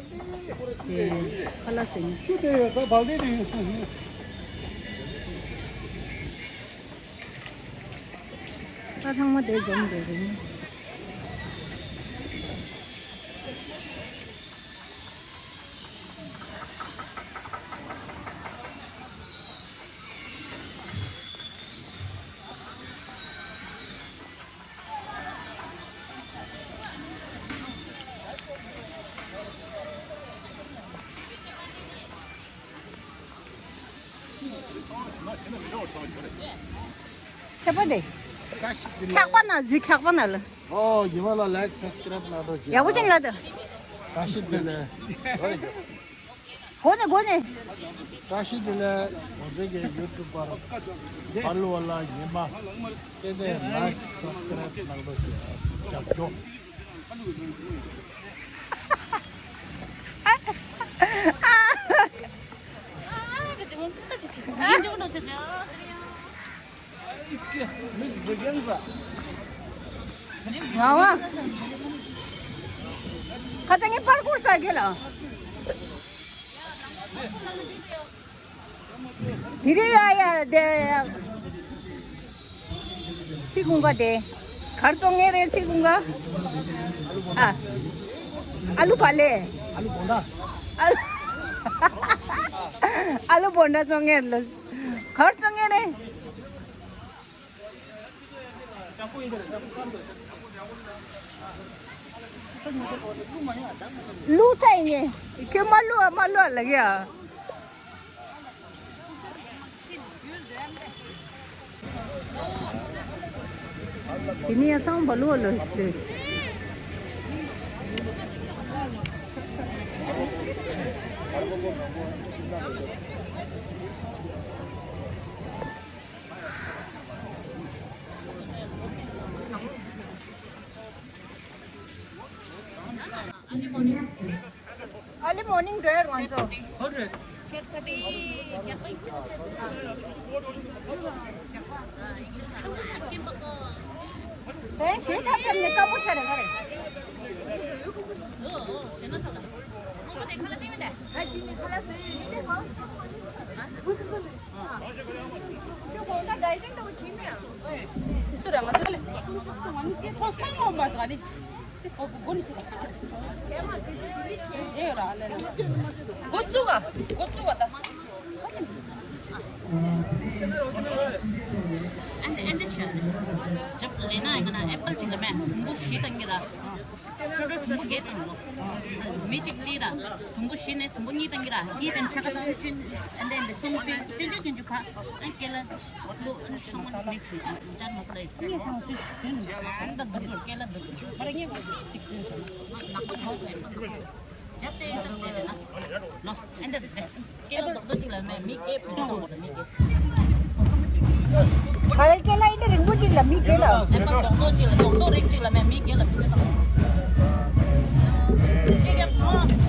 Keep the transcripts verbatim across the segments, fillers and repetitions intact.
ཁ་ལག་ཟིན། ཆུ་དེ་ཡོད་ད་བལ་དེ་དེ་ཡོད། ད་ཚང་མ་དེ་འཛོམས་དེ་རེད། ཁྱེད་པོ་དེ། ཁྱག་པ་ན་ཟི་ཁྱག་པ་ན་ལ། ཨོ་ཉི་མ་ལ་ལའིཀ་སབ་སི་ཀ་རའིབ་གནང་རོགས་གྱིས། ཡག་པོ་ཅིག་ལ་དུ། བཀྲ་ཤིས་བདེ་ལེགས། གོ་ནས་གོ་ནས། བཀྲ་ཤིས་བདེ་ལེགས། ང་ཚོའི་གི་ཡུ་ཊུབ་པར་ཕ་ལུ་བ་ལ་ཉི་མ། དེ་ནས་ལའིཀ་སབ་སི་ཀ་རའིབ་གནང་རོགས་གྱིས། རྒྱབ་སྐྱོར། ང་བ། ཁ་ཚ་ངའི་པར་ཀོར་ས་གེ་ལ། དེ་རེད་ཡ་ཡ་དེ། ཚི་ཀུན་ག་དེ། གར་བཙོང་ངེ་རེད་ཚི་ཀུན་ག་ཨ། ཨ་ལུ་བ་ལེ། ཨ་ལུ་བོ་འདྲ། ཨ་ལུ། ཨ་ལུ་བོ་འདྲ་བཙོང་ངེ་རེད་ལ། གར་བཙོང་ངེ་རེད། ལུག་ཚ་ཡིན་ངེ། ཁྱོད་མ་ལུག་མ་ལུག་ལ་གི་ཨ། དེ་ནས་ཡང་ཚང་མ་ལོ་ལོ་ལོ། Early morning འགྲོ་ཡ་རོང་ཚོ། དེ་ཞེ་དྲག་ཕེབས་ནས་དཀའ་མོ་ཆགས་རེད་ག་རེད། ཁ་ལག་ཟ་ཡོད་ནི་དེ་གོ། ཁྱོད་དགོང་དག་ཌའི་ཊིང་འདྲ་བོ་བྱེད་ནས་ཨ། སུ་ར་ང་ཚོ་ལ་ང་ནི་ཅེ་ཐོ་ཐོ་མོ་མ་ཟ་ནི། ཏིས་གོ་གོ་གོ་ནི་ཅི་ལ་ཟ། ཨེ་ཡོད་ར་ལེ་ལེ། འགོ་བཙུགས་ཨ། འགོ་བཙུགས་པ་ད། ཨན་ཏི་ཨན་ཏི་ཆ། ཇབ་ལེ་ན་ཡིན་ན་ཨེ་པལ་ཅིག་ལ་མེ་དུམ་བུ་བཞི་བཏང་གི་ར། ཁྲོ་ཁྲོ་དུམ་བུ་བརྒྱད་བཏང་ལོ། མི་གཅིག་ལི་ར། དུམ་བུ་བཞི་ནས་དུམ་བུ་གཉིས་བཏང་གི་ར། གཉིས་དང་ཕྱེད་ཀ་བཏང་། ཅུན་ཨན་ཏི་ཨན་ཏི་གསུམ་པོ་ཅུན་ཅུན་ཅུན་ཅུན་ཕ། ཨན་ཀེ་ལ་ལུ་ཨན་ཚང་མ་མིག་སི་ཅན་མ་སི་ལ་ཡིན། གཉིས་དང་སུས་ཟིན་ཨན་ད་དུར་དུར་ཀེ་ལ་དུར་དུར་མ་ར་ངས་གཅིག་ཟིན་ཆ་ནག་པོ་ཆགས་ཡོད་པ། ཇབ་ཅེ་ཡིན་ད་དེ་རེད་ན། ལོ་ཨན་ཏི་དེ། སྐེ་ལ་རྡོག་རྡོག་གཅིག་ལ་མེ་མི་སྐེ་བུ་ཏོ་མོ་ལ་མི་སྐེ། ག་རེ་སྐེ་ལ་ཡིན་ན་རིང་པོ་གཅིག་ལ་མི་སྐེ་ལ། ཨེ་མ་རྡོག་རྡོག་གཅིག་ལ་རྡོག་རྡོག་རིང་གཅིག་ལ་མེ་མི་སྐེ་ལ་མི་སྐེ་ལ། སྐེ་རྒྱབ་ནོ།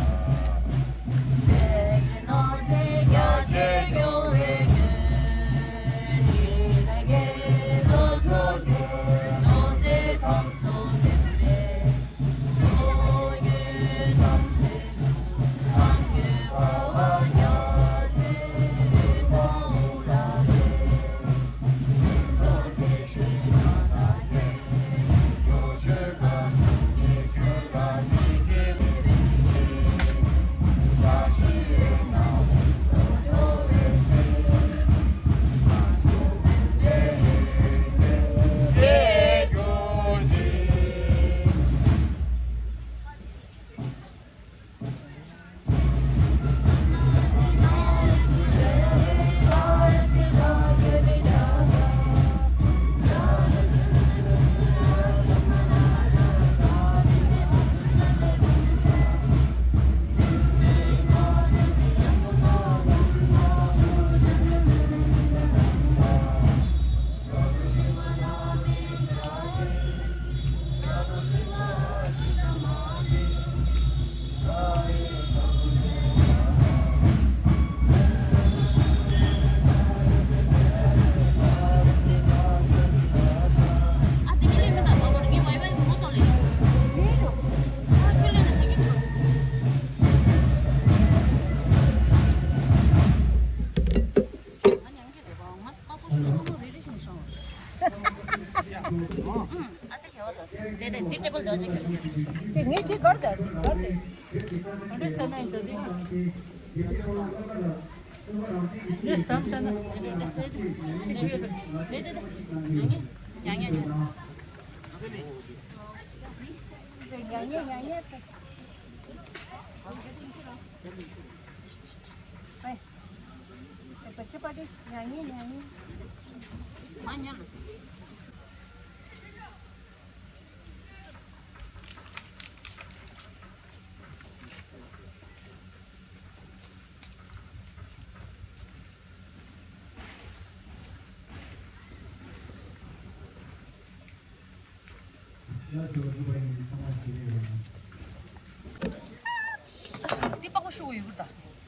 འདི་པགས་པ་ཤུ་གུ་ཡོད་གི་ད།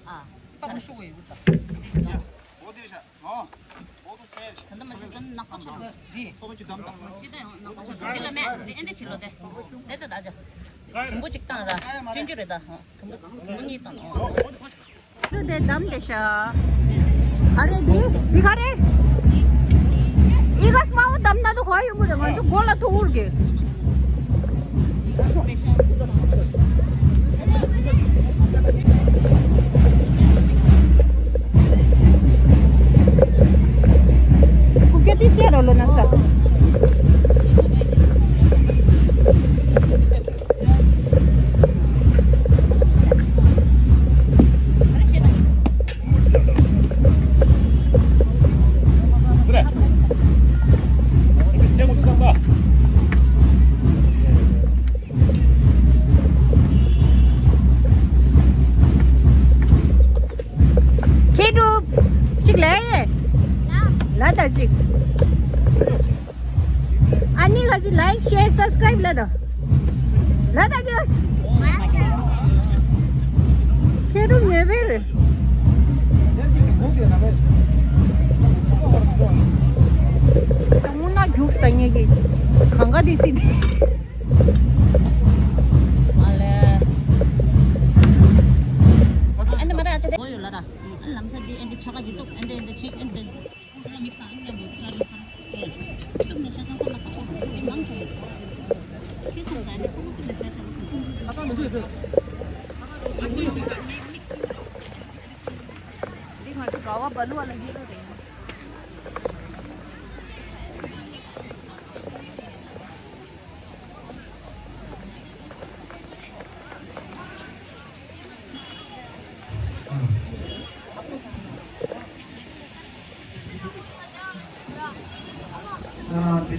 ཨ། པགས་པ་ཤུ་གུ་ཡོད་གི་ད། ད་ལྟ་མ་ཤི་ཙམ་ནག་པོ་ཆགས་འདི། ཅི་ད་ཡང་ནག་པོ་ཆགས་འདི་ལ་མེད་འདི་ཨེ་འདྲ་བྱེད་ལོ་དེ། དེ་ད་ད་ཅག་དུམ་བུ་གཅིག་བཏང་ར། སྤྱོད་འཇུག་རེད་ད། དུམ་བུ་དུམ་བུ་གཉིས་བཏང་ཨོ། དུ་དེ་འདམ་དེ་ཤ། ག་རེ་འདི་འདི་ག་རེ། ཨི་ག་སྨྲ་བོ་འདམ་ན་དུ་གོ་ཡོང་གི་རེད། ང་ཚོ་མགོ་ལ་ཐུག་འུར་གི། ཁུ་ཀེ་ཏི་སེ་རོ་ལོ་ན་ས། མཁས་གྲུབ། གཅིག་ལས་ཡེ། ལ་ད་གཅིག་ཨ་ནི་ག་ཅི་like share subscribe ལ་ད། ལ་ད་གྱོས། ཁྱེད་རུ་ཉེ་བེར། དངུལ་ན་རྒྱུགས་ས་ཉེ་གི། གང་ག་དེ་སྲིད་དེ། ཨ་ལེ། ཨ་ནི་མ་ར་ཨ་ཅེ་དེ། ཡོད་ལ་ད། ཨ་ལམ་སང་འདི་ཨ་འདི་ཆ་ག་ཅི་འདུག་ཨ་འདི་ཨ་འདི་ཆིག་ཨ་འདི།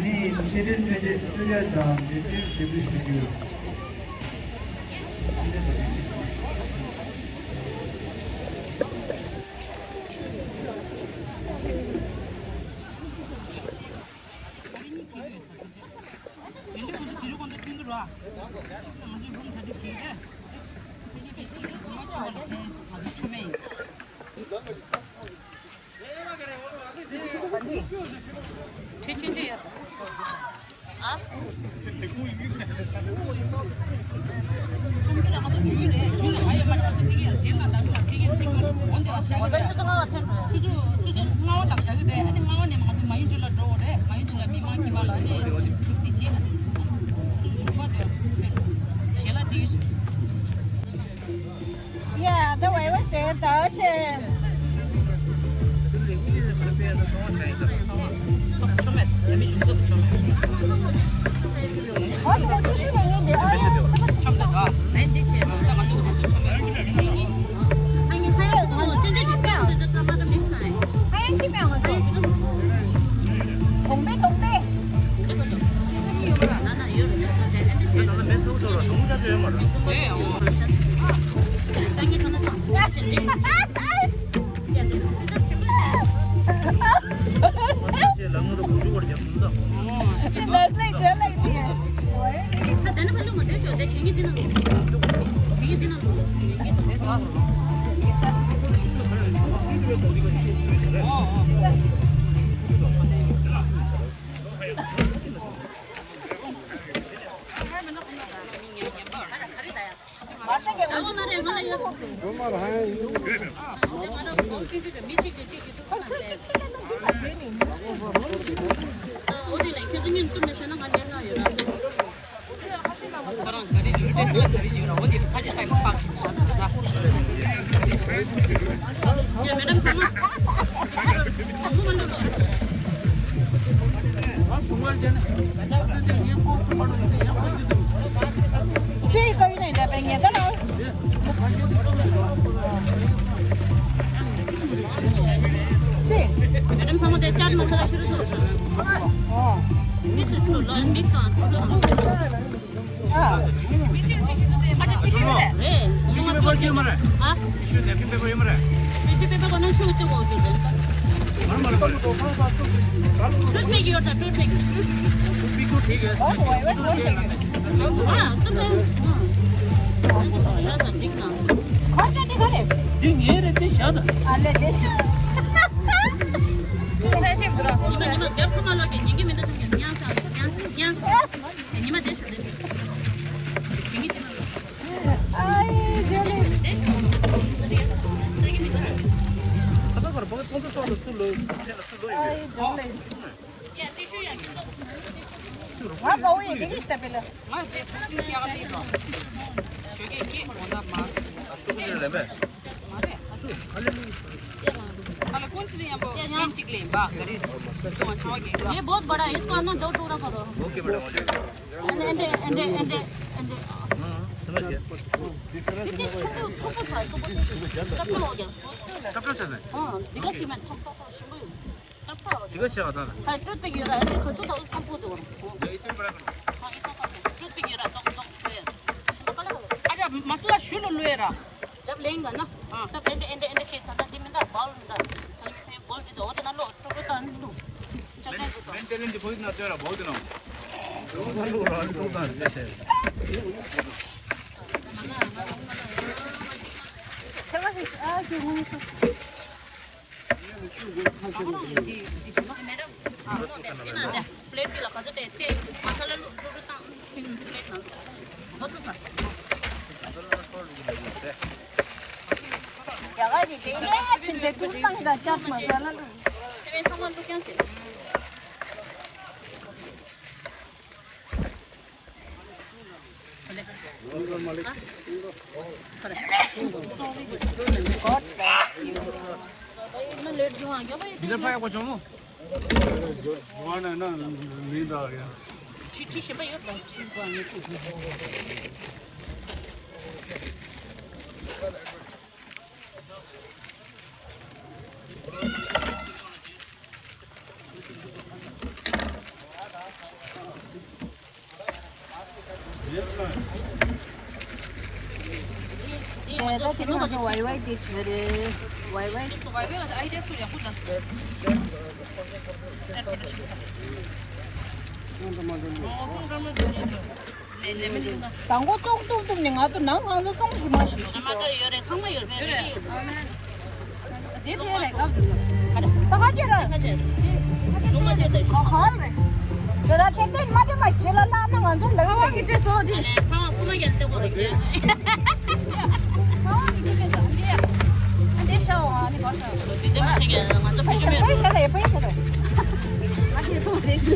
དེ་ནས་ཆེད་དོན་མཉེན་ཆས་བསྐྱོད་ཡ་དང་འགྲེམས་སྟོན་ཞུ་རྒྱུ། ཡ་ད་བའི་བ་ཟེར་ད་ཆེ། ཨོ་ད་འོ་ད་ཤི་ནས་ཡིན་འདི་ཨ་ཡ། ཨ་ཡ་ཁྱི་མེད་ང་ཚོ། གོང་པའི་གོང་པའི། चाट मसाला शुरू करो। हाँ। मिक्स करो, लो, मिक्स करो। हाँ। अच्छा, टिश्यू है? ए, टिश्यू पेपर क्यों मरा है? हाँ? टिश्यू, नैपकिन पेपर ये मरा है? टिश्यू पेपर को नहीं छूते वो जो है। मर, मर, मर। टूथपिक योर था, टूथपिक। टूथपिक तो ठीक है। ओ, वो, वो, वो। हाँ, तो मैं, हाँ। ཁོ་ཚོ་ཤ་ཚ་འགྲིག་ན། ཁོ་ཚོ་འདི་ག་རེད། འདི་ངའི་རེད། དེ་ཤ་ཚ། ཨ་ལེ་དེ་ཤ། ཉི་མ་ཉི་མ་རྒྱབ་ཁ་མ་ལོག་གི་ཉིན་གྱི་མི་འདུག་ཉན་ས་ཉན་ས་ཉན་ས། ཉི་མ་དེ་ཤ་དེ། ཉི་མ་དེ་ཤ། ཨའི་ཇོ་ལེ། དེ་ཤ། ཁ་ཚ་གར་བག་ཚོང་དུ་སོགས་ལ་ཚུར་ལོས་ཚེ་ལ་ཚུར་ལོས་ཡོད། ཨའི་ཇོ་ལེ། ང་ག་བོ་ཡི་དེ་གི་ཤ་པེ་ལ། ང་དེ་ཕུགས་ཀྱི་ཡག་ལས་དང་། ཁྱོད་ཀྱིས་ཀྱིས་འོ་ན་མ། ཨ་ཚོགས་ཀྱི་ལས་མེད། མ་རེད། ཨ་ཚོགས་ཨ་ལེ་མི། ཨ་ལེ་ཀུན་ཚི་ནི་ཡང་པོ་ཡང་ཡང་ཡང་གཅིག་ལས་པ་ག་རེ། ཁྱོད་ང་ཆ་བ་གི་ཡ། ये बहुत बड़ा है, इसको है ना दो टुकड़ा करो। Okay madam, okay. And and and and and. हाँ, समझ गया। ये किस छोटे ऊपर था, इसको बोलते हैं। चप्पल हो गया। चप्पल से है। हाँ, दिखा थी मैं, थोड़ा सा शुरू। ཏག་ཏག་འདི་ག་བྱས་པ་ད་ལ། ཧ་ཏྲོད་པའི་ཡོད་ར་ཨ་ཏི་ཁ་ཚུ་ད་ཚ་པོ་དུ་བ། ཡ་ཨི་སེམས་པ་ར་ཧ་ཨི་ཏོ་ཁ་ཏྲོད་པའི་ཡོད་ར་ཏོག་ཏོག་ཏོ་ཡ། ཤི་ཏོ་པ་ལ་ཧ། ཨ་ཅག་མ་སུ་ལ་ཤུ་ལུ་ལུ་ཡ་ར། རྒྱབ་ལེན་ག་ན། ཨ་ད་ཨེ་འདྲ་ཨེ་འདྲ་ཨེ་འདྲ་ཤེས་ད་ད་འདི་མི་འདའ་བལ་མི་འདའ། ད་ཡུ་ཕེ་བོལ་གྱི་ད་འོ་དེ་ན་ལོ་ཏྲོ་ཏྲོ་ད་འདུ། ཅག་ཅག་འདུ་ད། མེན་ཏེ་ལེན་ཏི་ཕོ་ཡི་ན་ཏེ་ར་བོལ་གྱི་ན། ལུ་ལ་ལུ་ར་ལུ་ཏོག་ད་ཏེ་ཤེས། ཨ་ཀྱི་ངུ་ནི་སུ། ད་དེ་རིང་ང་ཚོ་ཝའི་ཝའི་དེ་བྱས་རེད། ཝའི་ཝའི། ཝའི་ཝའི་ཨའི་ཌི་ཡ་སུ་ཡག་པོ་འདུག་དང་པོ་ཙོང་ཏུབ་ཏུབ་ནས་ང་ཚོ་ནང་ང་ཚོ་ཙོང་ཞིག་མ་ཞིག་ཞིག་ཏོ། ཡོད་རེད། ཚང་མ་ཡོད་རེད། རེད་རེད། དེ་དེ་རེད་སྐབས་དེ་ཚོ། ད་ཧ་ཅེ་ར། ཞུ་མ་རྒྱབ་དེ་ཞུ། ག་ག་རེད། དེ་ར་དེ་དེ་མ་དེ་མ་ཞེ་ལ་ལ་ན་ང་ཚོ་ལ་ཚང་མ་གི་ཅེ་སོ་དེ། ཚང་མ་ཁུ་མ་རྒྱབ་དེ་གོ་རེད། ཚང་མ་གི་ཅེ་སོ་དེ། དེ་ཤ་བ་ནི་བར་ས། དེ་དེ་མ་ཤེས་གི་ང་ཚོ་ཕེ་ཤོ་མེད། ཕེ་ཤ་ལ་ཕེ་ཤ་ལ། ང་དེ་ཐོག་ཟེར་གི།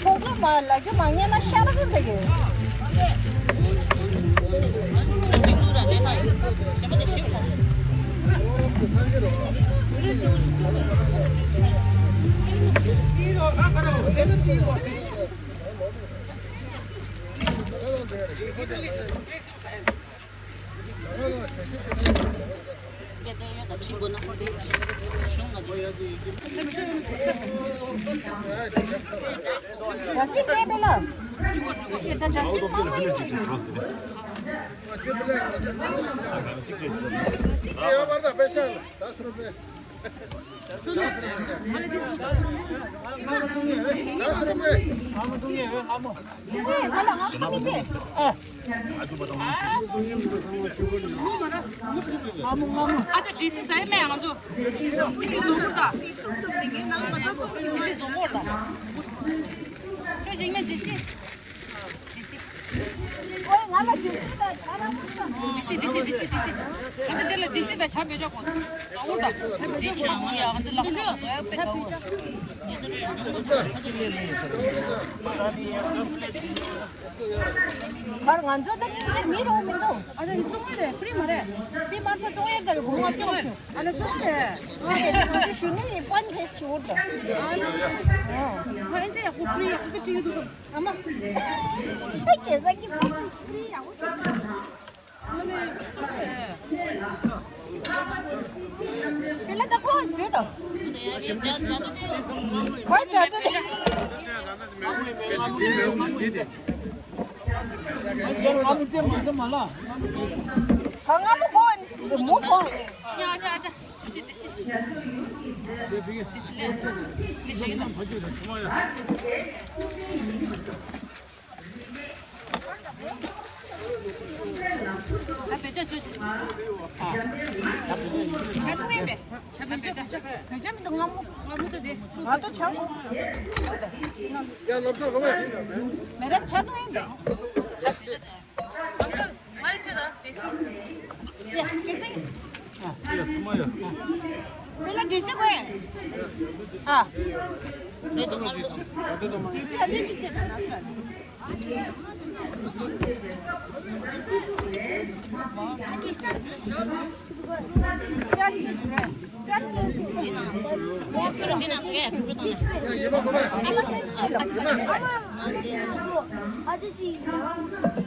ཁོང་ཚོ་མ་ལ་རྒྱུ་མ་ཉན་ན་ཤ་ལ་ཀུན་ཟེར་གི། ཨ་ཅག་ཌི་སི་ཟེར་མེད་ང་ཚོ། ཌི་སི་བཟོ་འཁོར་ད། ཌི་སི་བཟོ་འཁོར་ད། ཁྱོད་འཇིགས་མེད་ཌི་སི། ཌི་སི། ཨོའི་ང་ ཨ་ལ་ཌི་སི་དང་ཇ་ར་མོ་ས། ཌི་སི་ཌི་སི་ཌི་སི་ཌི་སི། ང་ཚོ་དེ་ལ་ཌི་སི་དང་ཇ་མེད་ཆོག་གོ། ཨ་འོ་ད་ཇ་མེད་ཆོག་གོ། ང་ཚོ་ལག་ཤོག་བཟོ་ཡག་དཔེ་དགའ་བོ། ཁར་ང་ཚོ་ད་སྙིང་རྗེ་མི་རོ་མི་འདུག་ཨ་ད་ནི་བཙོང་ཡ་རེད། ཕི་རི་མ་རེད། ཕི་མ་རེད། བཙོང་ཡ་དགའ་བའི་སྒོ་ང་བཙོང་ཆོག་ཨ་ལ་བཙོང་རེད། ང་ཚོ་ཞུ་ནི་ཡིན་པན་ཧེ་སི་ཞུ་འོར་ད། ཨ་ལ། ང་ཨེ་འདྲ་ཡག་པོ་ཕི་རི་ཡག་པོ་སྤྲད་ཀྱི་འདུག་བསམ། ཨ་མ། ཁྱེད་ཚང་གི་ཕི་རི་ཕི་རི་ཡག་པོ་སྤྲད། ཨ་ལ་ད་ཁོ་བཟོས་དང་། ཁོ་བྱ་ཚོད་དེ། ཁ་ང་མོ་གོ་མོ་གོ།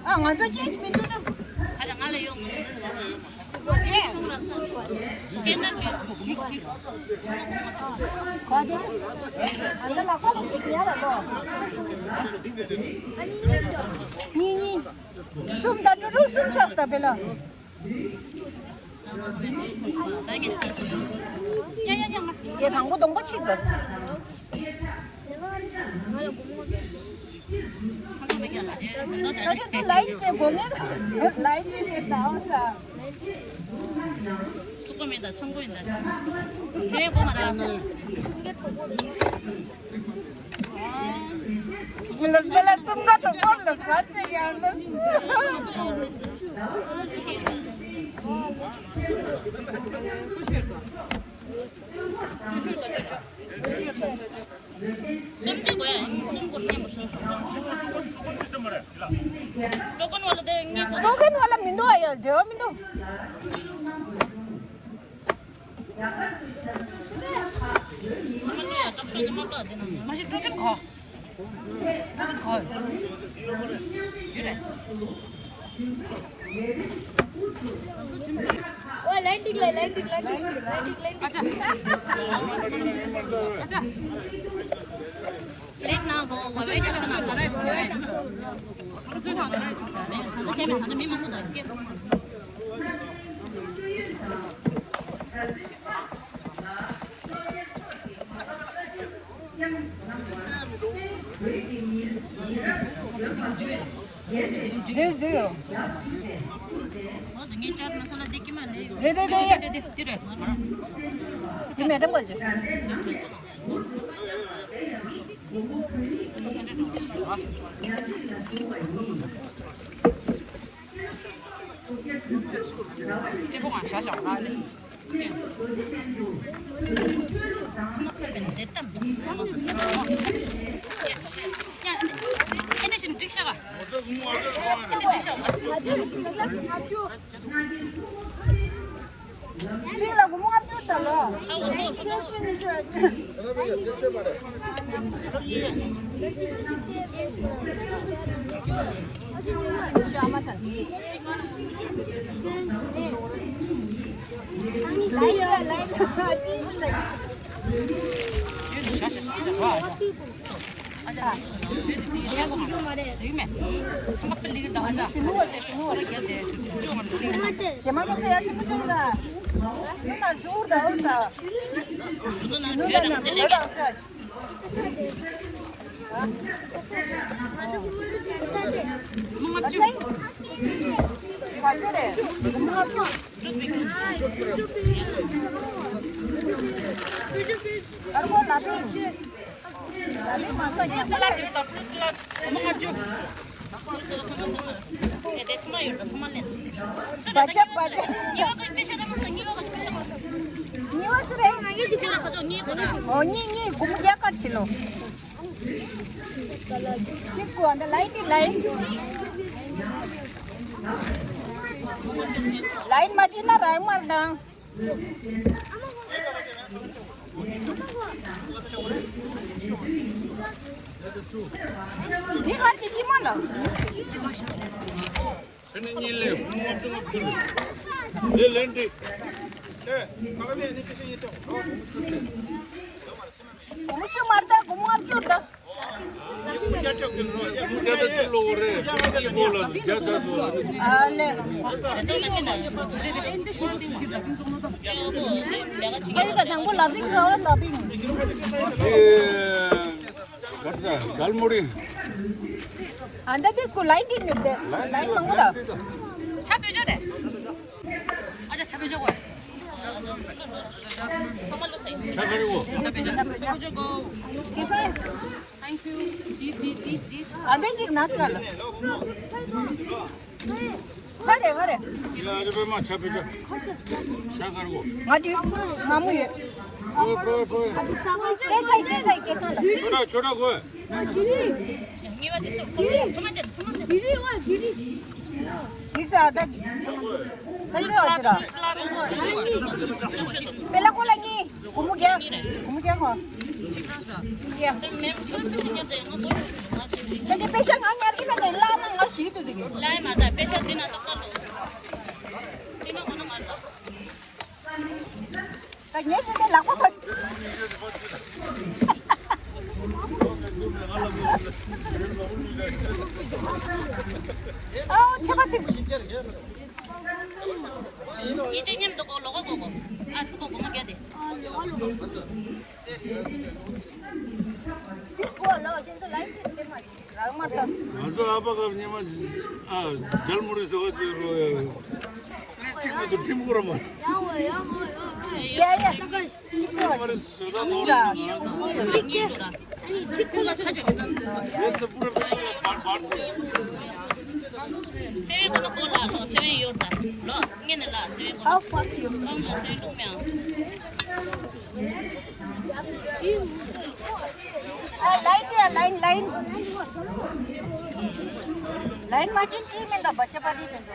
ཨ་ང་ཚོ་ཅེན་ཇི་མི་འདུག་ན། ཨ་ང་ལ་ཡོང་། གཉིས་གཉིས། གསུམ་དང་ཀྲུ་ཀྲུ་གསུམ་ཆགས་སྟབས་ལ། ཡ་དང་པོ་གདོང་པ་གཅིག་དང་། ད་ལའི་ཙེ་གོ་ངེ་ལའི་ཙེ་ནས་ད་འོ་ས། ཚུགས་པ་མེད་ད་ཚང་པོ་ཡིན་ད། ཟས་གོ་མ་ར། ལ་ལ་ཙུམ་ད་གྲོགས་པོ་ལ་ས་ཙེ་ཡང་ལ། གསུམ་གཅིག་དགོས་ཡ། གསུམ་གོ་མཉམ་པོ་ཤོག་ཤོག་ཀྲོ་ཀོན་ཝ་ལ་དེ་གཉིས་པོ། ཀྲོ་ཀོན་ཝ་ལ་མི་འདུག་ཨ་ཡ། འབྲེལ་བ་མི་འདུག་མ་ཤི་ཀྲོ་ཀོན་གོ། ཀྲོ་ཀོན་གོ། ཡོད་རེད། ཨོ་ལན་ཏིག་ལ་ལན་ཏིག་ལན་ཏིག་ལན་ཏིག་ལན་ཏིག་བ་ཅབ་བ་ཅབ། ཉི་བ་སུ་རེད། ཨོ་ཉི་ཉི་གུམ་རྒྱ་གར་ཆི་ལོ། ཁྱེད་ཀོ་འདི་ལའིན་འདི་ལའིན། ལའིན་མ་བྲིས་ན་རང་མར་དང་། འདི་གར་གྱི་ཉི་མ་ལ། ཕན་ནི་ལས་ཁོང་ལྔ་བཅུ་ལྔ་བཅུ་ལས་ལས་ལན་འདི། ལས་ཁོང་ཆུ་མར་ད་ཁོང་ལྔ་བཅུ་ད། བརྒྱ་ཆ་བཅུ་ལོ་རེད། ཨ་ལེ། ཨ་ཡི་ད་དང་པོ་ལབ་རིང་ག་བ་ལབ་རིང་། ཨ་ད་དེ་སྐུ་ལའིན་འདི་ཉུག་དེ་ལའིན་མང་པོ་ད། ཆ་བོད་ཇོ་རེད། ཨ་ཅག་ཆ་བོད་ཇོ་གོ། ཆ་ག་རེ་གོ། ཆ་བོད་ཇོ་གོ། དེ་ས། Thank you. དེ་དེ་དེ་དེ། ཨ་འདི་ཅིག་ནག་ག་ལ། ས་རེ་ང་རེ། ཡ་རེ་པེ་མ་ཆ་བོད་ཇོ། ཆ་ག་རེ་གོ། ང་དེ་ང་མོ་ཡོད། ཕོ་ཕོ་ཕོ། ཨ་དེ་ས་ས་ས་ས་ས་ལ། ཆོ་ད་ཆོ་ད་གོ། ཡིག་ས་ད། ད་ཅི་ཡོད་ཅི་ར། པེ་ལ་ཀོ་ལ་གཉིས། གུ་མུ་རྒྱ། གུ་མུ་རྒྱ་ཧོ། རྒྱ། ད་དེ་པེ་ཤ་ང་ཉར་གི་མེད་དེ་ལ་ན་ང་ཞིག་ཏུ་དེ་གི། ལ་ཡ་མ་ད་པེ་ཤ་འདི་ན་ཏོག་ཏོག་ཏོ། སི་མ་ཁོ་ན་མ་ད། ད་ངས་ཅི་ཟེར་ལག་པ་ཕར། ཨའོ་ཚེ་བ་ཚིག་ཉིས་ཅན་མཉམ་དུ་གོ་ལོ་གོ་གོ་གོ། ཨ་ཕྲུ་གུ་གོ་མ་རྒྱ་དེ། ང་ཚོ་ཨ་ཕ་སྐབས་ཉི་མ་ཨ་ཇལ་མུ་རི་ཟེར་བ་ཟེར་རོ་ཡ། གཅིག་མ་གཏོགས་འགྲིམ་དགོས་ར་མ། ཡ་ཡ། མ་རེད་བཟོ་ད་ནོར་རེད། གཅིག་གཅིག་གཅིག་ཁོ་ལ་ཁ་ཅིག་གི་དང་། ཡོད་ཚེ་པུ་ར་པུ་ར་བར་བར་ཚེ། སེ་བའི་ཁོ་ན་ཁོ་ལ་ལོ་སེ་བའི་ཡོད་ད་ལོ་ངེ་ནི་ལ་སེ་བའི་ཁོ་ན། How fuck you? ལོ་ང་སེ་བའི་ལུག་མེ་ཨང་། ཨ་ལའིན་ཏི་ཨ་ལའིན་ལའིན། ལའིན་མ་ཅིན་ཏི་མེན་ད་བ་ཅ་པ་ཏི་མེན་ད།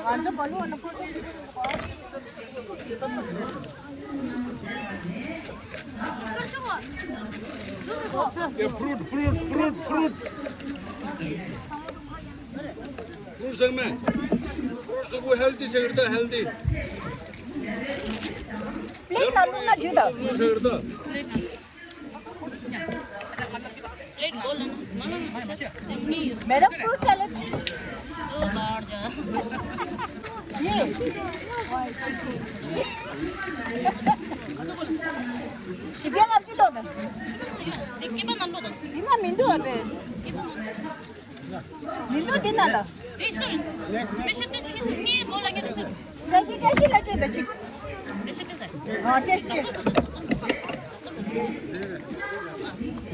ང་ཚོ་བ་ལུ་ཨ་ན་ཕོ་ཏོ། Yeah, fruit, fruit, fruit, fruit. Fruit ཟེར་མེད། Fruit ཟེར་གོ་healthy ཟེར་གི་ད་healthy. Plate ནང་བླུགས་ན་འགྲིག་ད། Fruit ཟེར་གི་ད། Madam, fruit salad. ཡེ། ཞི་བདེ་ལབ་ཅི་ལོ་དང་། འདི་ན་མི་འདུག་ཨ་པེ། མི་འདུག་འདི་ན་ལ། བཀྲ་ཤིས་བཀྲ་ཤིས་ལ་སྤྲད་ད་ཅིག་ཨ་བཀྲ་ཤིས་བཀྲ་ཤིས།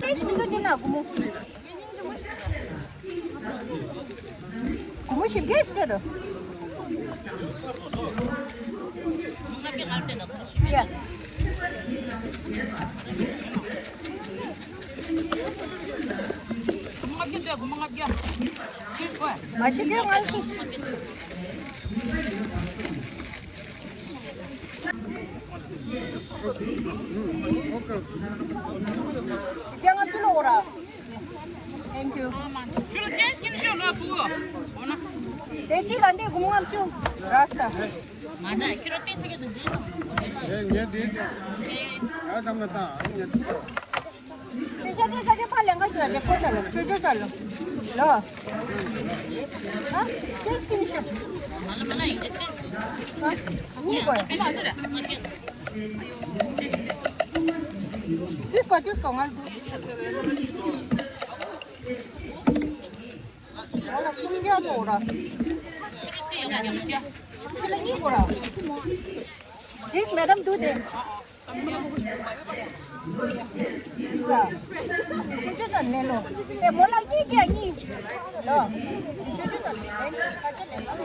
བཀྲ་ཤིས་མི་འདུག་འདི་ན་སྒོར་མོ། སྒོར་མོ་བཞི་བརྒྱ་ཞིག་སྤྲད་དོ། ཡ། སྒོར་མོ་ལྔ་བརྒྱ་སྤྲད། སྒོར་མོ་ལྔ་བརྒྱ། མ་བཞི་བརྒྱ་ལྔ་བརྒྱ། བཞི་བརྒྱ་ལྔ་བཅུ་ལོ་ར། Thank you. ཁྱོད་ལ་ཅན་སྐྱིན་ཤོ་ལ་བུ། འོ་ན། དེ་གཅིག་ག་འདི་སྒོར་མོ་ལྔ་བཅུ། ར་སྟ། མ་ན་ཁྱོད་ལ་དེ་ཚོ་གི་དུ་འདི་སོང་། ངས་འདི། ཨ་དམ་ན་ད་ངས། དེ་ཤ་དེ་ས་ཆ་ཕ་ལེན་ག་ཅོ་ལེ་ཁོ་ད་ལ་ཆོ་ཆོ་ད་ལ། ལོ། ཨ། ཅན་སྐྱིན་ཤོ། མ་ན་མ་ན་ཡིན་དེ། ཨ། གཉིས་གོ། དུས་པ་དུས་པ་ང་ལ་དུ། ང་ལ་སུམ་བརྒྱ་ལོ་ར། ཁྱེད་ལ་གཉིས་གོ་ར། Please, madam, do this. ཁྱོད་ཚོ་ལེན་ལོ། ཨེ་མོ་ལ་གཉིས་བརྒྱ་གཉིས། ལོ། ཁྱོད་ཚོ་ལེན་ཁ་ཆེ་ལེན་ལོ།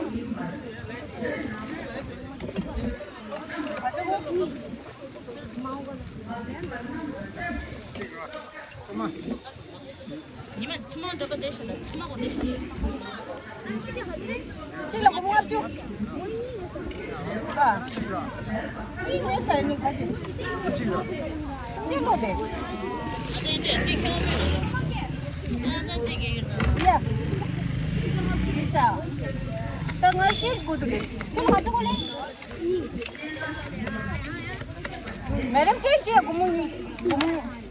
ཉི་མ་ཐུན་མོང་འདྲ་པོ་དེ་བཞིན་དུ་ཐུན་མོང་གོ་དེ་བཞིན་དུ། གཅིག་ལ་སྒོར་མོ་ལྔ་བཅུ། ཨ། མིག་མེད་ས་ནི་ག་ཅི། གཅིག་ལོ་དེ། ཨ་དེ་དེ་དེ་ཁྱོད་མེད་ལ། ཨ་ད་དེ་གེ་ཡོད་ན། ཡ། ཡིན་ས། ད་ང་ཤེས་དགོས་འདུག་གེ། ཁྱོད་ང་ཚོ་ལེ། མེ་རམ་ཅན་ཅིའི་སྒོར་མོ་གཉིས། སྒོར་མོ་གཉིས།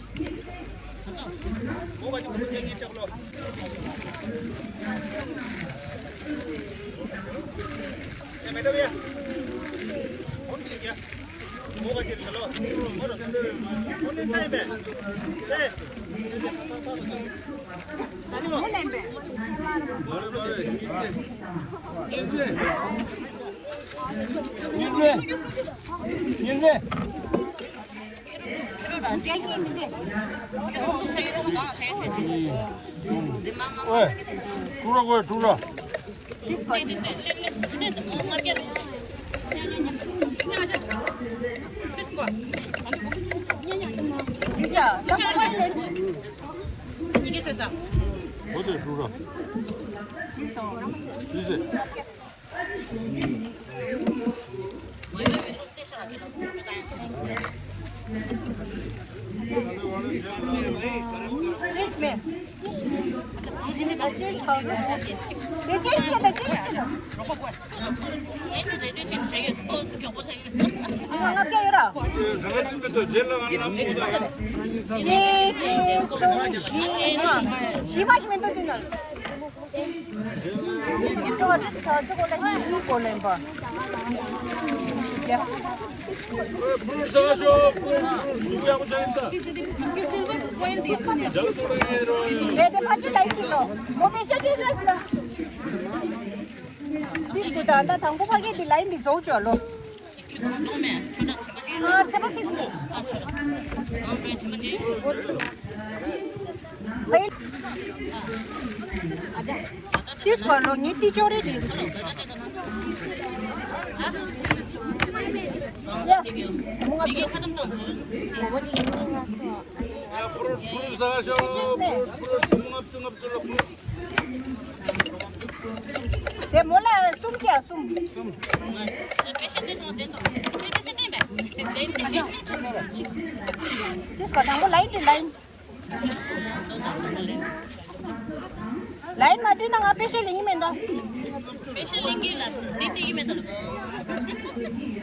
ཉིན་རེ། ཉིན་རེ། ཨོའི། ཀྲུག་ར་ཀོའི་ཀྲུག་ར། ཨོ་ཙེ་ཀྲུག་ར། ཡིན་ཟེར། ཞི་མ་ཞིག་མི་འདུག་དུས་ན། ཡིན་ཏོ་ཨ་ཙི་ཚ་ཙི་གོ་ལ་ཡིན་གོ་ལེན་པ། ཡ། ཕུར་ས་ཤོ་ཕུར་ཕུར་ཟུག་ཡག་པོ་ཆགས་ཡིན་ད། རེད་དེ་ཕ་ཆུ་ལ་ཡིན་ལོ། མོ་པེ་ཤ་ཅི་ཟེར་ལ། འདི་དུ་ད་ད་དང་པོ་ཕ་གི་འདི་ལ་ཡིན་འདི་བཟོ་བཅོ་ལོ། ཨ་ཚེ་པ་སིག་སི། ཧེ། ཏིས་གོ་ལོ་ངའི་ཏི་ཅོ་རེ་རེ། ཡ། མོ་ང་ཚོ། ཕུར་ཕུར་ཟ་ཤོ་ཕུར་ཕུར་ལྔ་བཅུ་ལྔ་བཅུ་ལ་ཕུར། དེ་མོ་ལ་གསུམ་བརྒྱ་གསུམ། དེ་སྐོར་དང་པོ་ལ་ཡིན་དེ་ལ་ཡིན། ལ་ཡིན་མ་བྲིས་ན་ང་པེ་ཤེ་ལེན་གྱི་མེད་ད། པེ་ཤེ་ལེན་གྱི་ལ་འདི་བྲིས་ཀྱི་མེད་ད་ལ།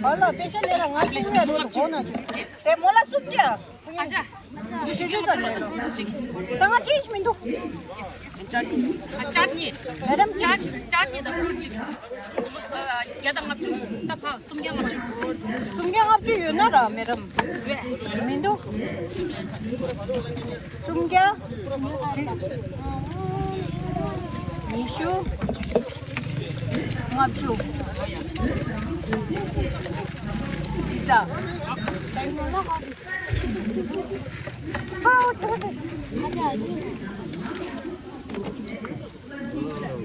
ཨོ་ལ་པེ་ཤེ་ལེན་ན་ང་བྲིས་ཡ་རེད་གོ་ན་ཆུ། དེ་མོ་ལ་གསུམ་བརྒྱ། ཨ་ཅག་ཞེ་ཅུ་ཙམ་རེད་ལོ། ད་ང་ཅི་ཞིག་མི་འདུག་ཅར་ནི། ཨ་ཅར་ནི། མེ་ཌམ་ཅི། ཅར་ཅར་ནི་དང་ཕྲུ་གུ་ཅིག་བརྒྱ་དང་ལྔ་བཅུ། ད་ཕ་སུམ་བརྒྱ་ལྔ་བཅུ། སུམ་བརྒྱ་ལྔ་བཅུ་ཡོད་ན་ར་མེ་ཌམ། མི་འདུག་སུམ་བརྒྱ། ཉི་ཤུ། ལྔ་བཅུ། ཅི་ཟ།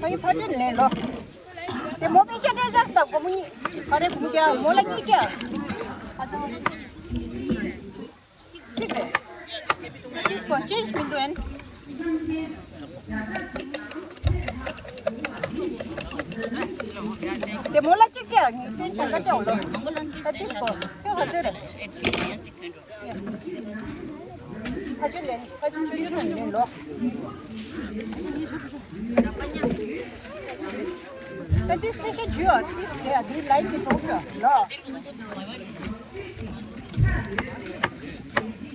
ཕ་ཡི་ཕ་ཏྲེན་ལེན་ལོ། དེ་མོ་པེ་ཤ་ཏྲེ་ཟ་ས་སྒོར་མོ་གཉིས། ཕ་རེ་བུ་རྒྱ་མོ་ལ་གཉིས་རྒྱ། གཅིག་རེད། ཅིག་གོ་ཅེན་མི་འདུག་ཨན། དེ་མོ་ལ་གཅིག་རྒྱ་གཉིས་ཅེན་ཆ་ག་རྒྱ་ལོ། ད་ཅིག་གོ་ཁྱོད་ག་ཚོད་རེད། ཕ་ཆུ་ལེན། ཕ་ཆུ་ཆུ་ཡུ་ནང་ལེན་ལོ། ད་འདི་སི་པེ་ཤལ་ཇུ་ཨ། འདི་ལེ་ཨ། འདི་ལའིན་གྱི་ཐོག་ཏུ་ལོ།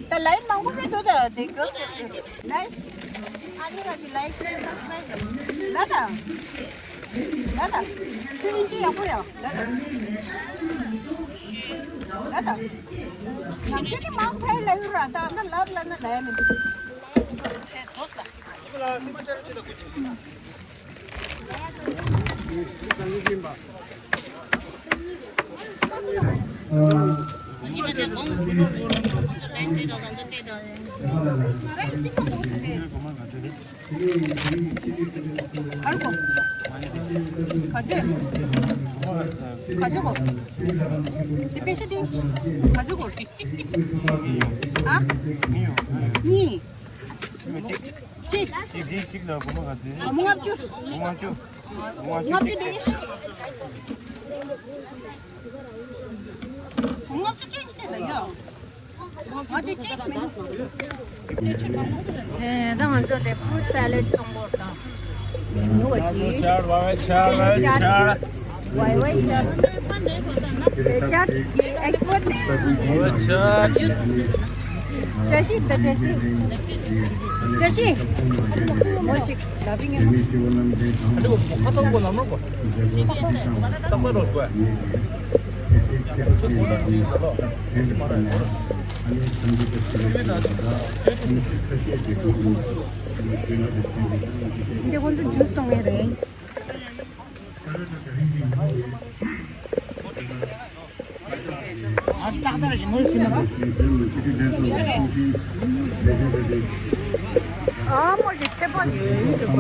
ད་ལའིན་མང་པོ་མེད་འདུག་ད་འདི་ག་ལའིན། ཨ་ནི་ང་གི་ལའིན་སབ་སི་ཀ་རའིབ་ལ་ད། ལ་ད། ཁྱོད་ཨིན་ཇི་ཡག་པོ་ཡོད་ལ་ད། ལ་ད། ནམ་རྒྱུན་གྱི་མང་ཕལ་ལ་ཡོད་ར་ད་ད་ལབ་ལ་ན་ལ་ཡ་མི་འདུག་ག་ཚོད། ག་ཚོད་གོ། དེ་པེ་ཤ་དེ་ག་ཚོད་གོ། ཨ། གཉིས། གཅིག་གཅིག་གཅིག་ལ་སྒོར་མོ་ག་ཚོད། སྒོར་མོ་ལྔ་བཅུ། སྒོར་མོ་ལྔ་བཅུ། ལྔ་བཅུ་དེ། སྒོར་མོ་ལྔ་བཅུ་ཅན་ཅིག་སྤྲད་ད་ཡ། ང་དེ་ཅན་ཅིག་མིན་ནི། ཨེ། ད་ང་ཚོ་དེ་ཕུ་རུ་ཊི་སེ་ལེ་ཌི་བཙོང་གོ་དང་། ཉོ་བ་ཅིག་ཆར་བ་བའི་ཆར་བའི་ཆར། ཝའི་ཝའི་ཆར། ཆར་ཨེག་སི་པོར་ཊི། ཝའི་ཆར། བཀྲ་ཤིས་དང་བཀྲ་ཤིས། བཀྲ་ཤིས། མོ་ཅིག་ལབ་ཡིན་ངེས། ཨ་ཅོ་ཁ་ཐོག་གོ་ལམ་རོགས་གོ། ཏག་པ་རོགས་གོ། འདི་ཁོང་ཚོ་ཇུས་གཏོང་ཡས་རེད། ཨ་མ་གི་ཚེ་དཔག་ཡོད་ཡོད་འདུག་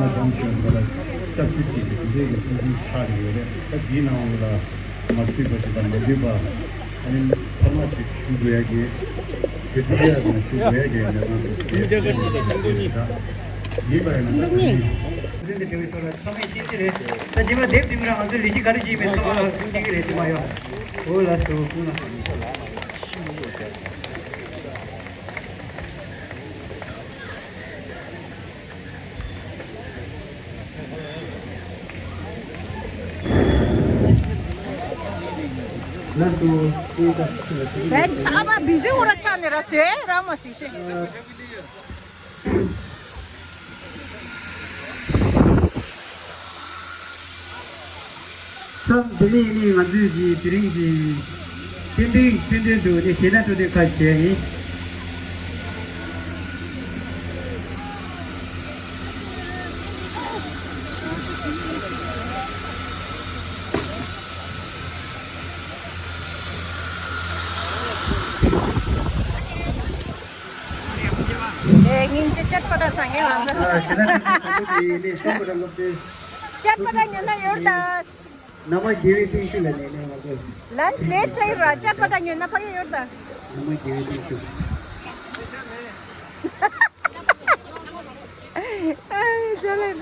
ག། མ་ཚུད་པ་ཞིག་དང་མ་ཚུད་པ། ཨ་ནི་ཕ་མ་ཞིག་ཞུ་དགོས་ཡ་གི། དེ་ཚོ་ཡ་དང་ཞུ་དགོས་ཡ་གི་ཡ་ལས་ཁང་དུ་ཡིན་པ་ཡིན་ན། ཚོགས་མི་སྐྱིད་ཅིག་རེད། ད་རྗེས་མ་དེབ་འདི་མ་ང་ཚོ་ལས་གཞི་ག་རེ་བྱེད་མེད་ཚོགས་མ་ལ་ཁུངས་སྐྱེལ་གྱི་རེད། དེ་མ་ཡོང་། འོ་ལགས་སོ། ཁུངས་ལ། ཨ་མ་བི་ཛི་འོ་ར་ཆགས་ནས་ར་ཟེར་ར་མ་ཟེར་ཤེས། ད་དེ་ནས་ནི་ང་ཚོས་ཀྱི་དེ་རིང་གི་ཏན་ཏན་ཏན་ཏན་དུ་ནི་ཞེ་དྲག་སྤྲོ་དོན་ཁ་ཤས་ཡིན། ཨེ། སྙིང་རྗེ། ཅཊ་པ་ཊ་ཟ་མཁན་ང་ཚོ། ཨ། ཞེ་དྲག་ཏུ་དང་པོ་དེ་ནས་སྟོན་པ་དང་སློབ་གྲྭའི། ཅཊ་པ་ཊ་ཉོ་ན་ཡོད་ད། ནང་མ་དགེ་བའི་བསྟན་བཅོས་ལ་ནས་ནས་ང་ཚོ། ལན་ལེཊ་ཆགས་ཡོད་ར། ཅཊ་པ་ཊ་ཉོ་ན་ཕ་གི་ཡོད་ད། ནང་མ་དགེ་བའི་བསྟན་བཅོས། ཨ། ཅོ་ལེ་ད།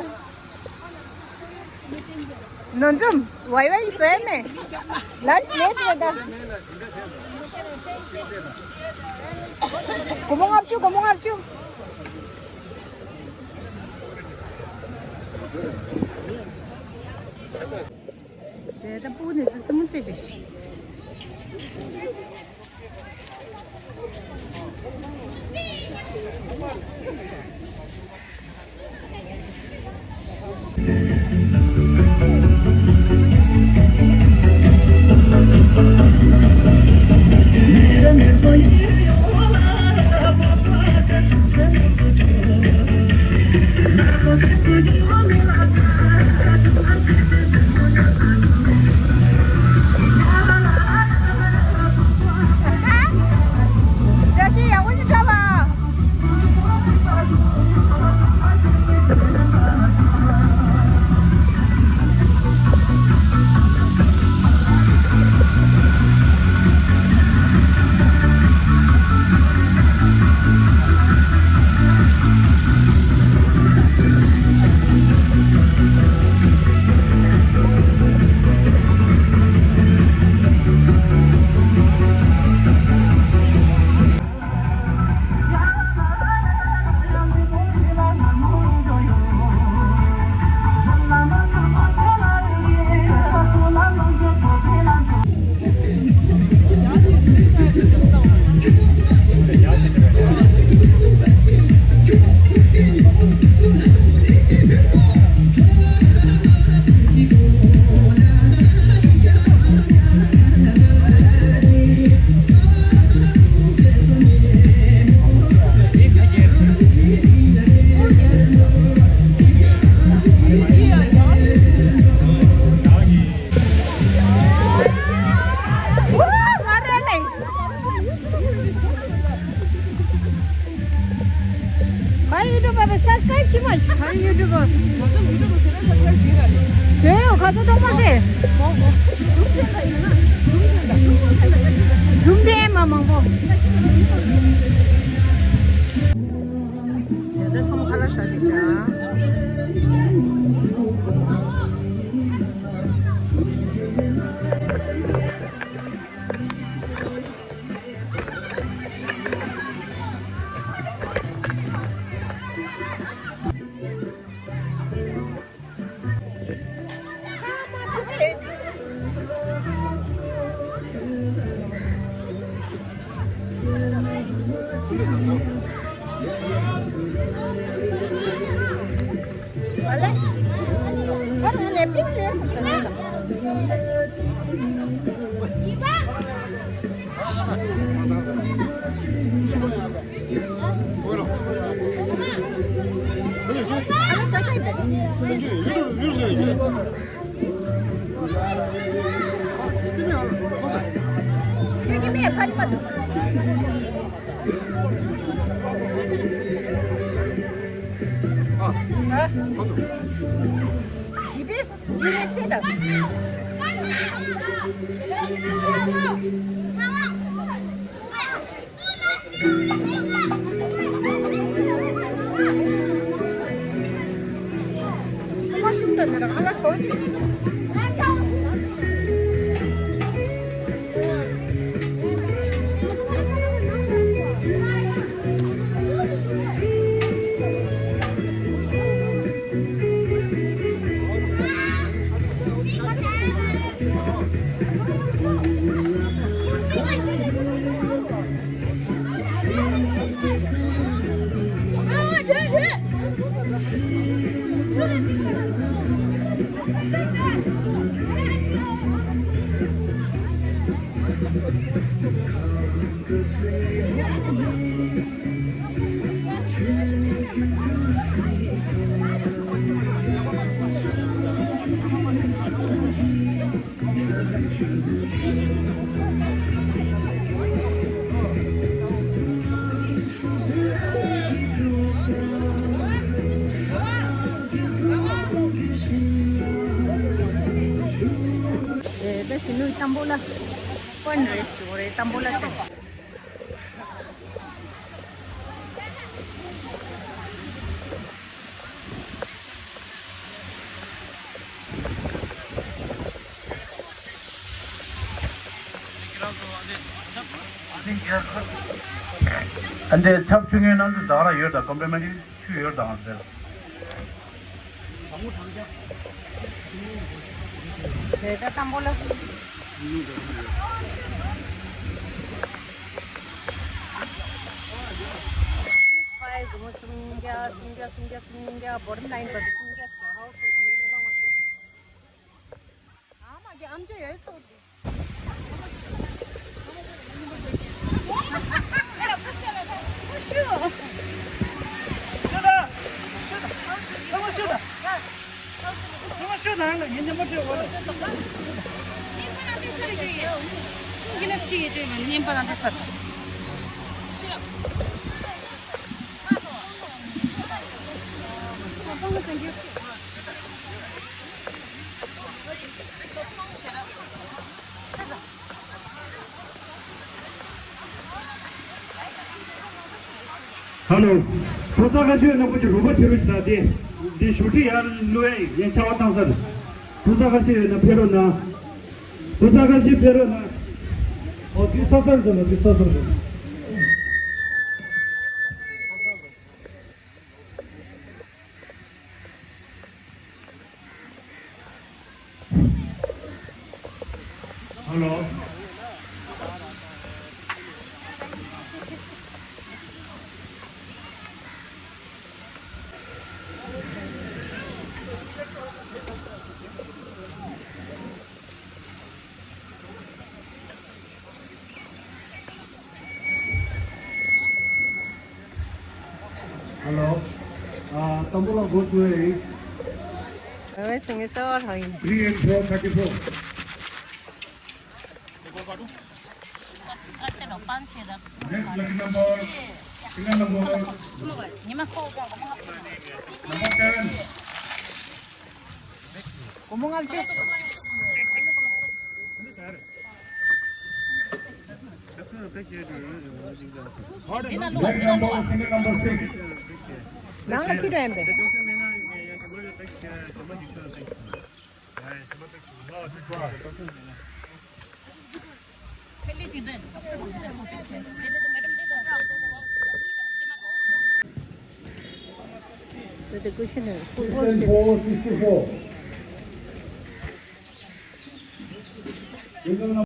ནོར་འཛོམས། ཝའི་ཝའི་ཟེར་ནས། ལན་ལེཊ་རེད་ད། སྒོར་མོ་ལྔ་བཅུ། སྒོར་མོ་ལྔ་བཅུ། དེ་ད་སྤུ་གུ་ནས་ཙི་ཙི་མོ་རྩེ་རེད། བཀྲ་ཤིས་ཡག་པོ་ཞིག་འཁྲབ་པ། སབ་སི་ཀ་རེབ་བྱེད་མ་ཤེས། ག་རེ་ཡུ་ཊུབ་པ། ང་ཚོ་ཡུ་ཊུབ་པ་ཟེར་ན་སབ་སི་ཀ་རེབ་བྱེད་ར་རེད། བྱོས་ཡོ། ཁ་ཚོ་གཏོང་མ་ཟེར། ཨོ་ཨོ། སྒྲུང་ཐེན་ད་ཡིན་ན་སྒྲུང་ཐེན་ད། སྒྲུང་ཐེན་མ་མང་པོ། ད་ཚོང་ཁ་ལ་ཟ་གི་ཤག་ད་ཕྱི་ནུས་དམ་པོ་ལ་ཕོན་རེད་ཅོ་རེད། དམ་པོ་ལ་ཏེ། ཨ་འདྲས་ཆབ་ཆུ་ངན་ནང་དུ་ཟ་ར་ཡོད་ད། ཀོམ་པི་ལི་མེན་ཊི་ཆུ་ཡོད་དང་ཟེར། རེད་ད་དམ་པོ་ལ། ཕའི་སྒོར་མོ་སུམ་བརྒྱ་སུམ་བརྒྱ་སུམ་བརྒྱ་སུམ་བརྒྱ། བོ་ཊམ་ལ་ཡིན་པ་སུམ་བརྒྱ་ཞོ་ཧའོ་སུ་སུམ་བརྒྱ་ལ་ང་ཚོ། ཨ་མ་གི་ཨམ་ཅོག་ཡོད་ཚོགས་ཏེ། ཧ་ལོ། ཕོ་གསར་ཁ་ཤས་ནང་ཁོ་ཚོ་རུ་ཁ་ཆེ་རུ་ཞིག་ད་དེ། དེ་ཞུ་ཁྲི་ཡར་བླུག་ཡ་ཡིན། ངས་ཆར་པ་བཏང་ས་རེད། ཕོ་གསར་ཁ་ཤས་ཡོད་ན་ཕེབས་རོགས་གནང་། ཕོ་གསར་ཁ་ཤས་ཕེབས་རོགས་གནང་། ཨོ་དེ་ས་སར་འཛོམས་ན་དེ་ས་སར་འཛོམས། ཧ་ལོ། ཧ་ལོ། ཨ། དམ་པོ་ལ་འགོ་བཙུགས་ཡིན། ཨ་ཝེ་སེང་གེ་གསར་པ་ལྷག་ཡིན། Three and four thirty-four. Next lucky number Number seven. Back number, single number six. ནང་ལ་ཁྱེར་རན་པས། So the question is, who was it? Sixty-four, sixty-four.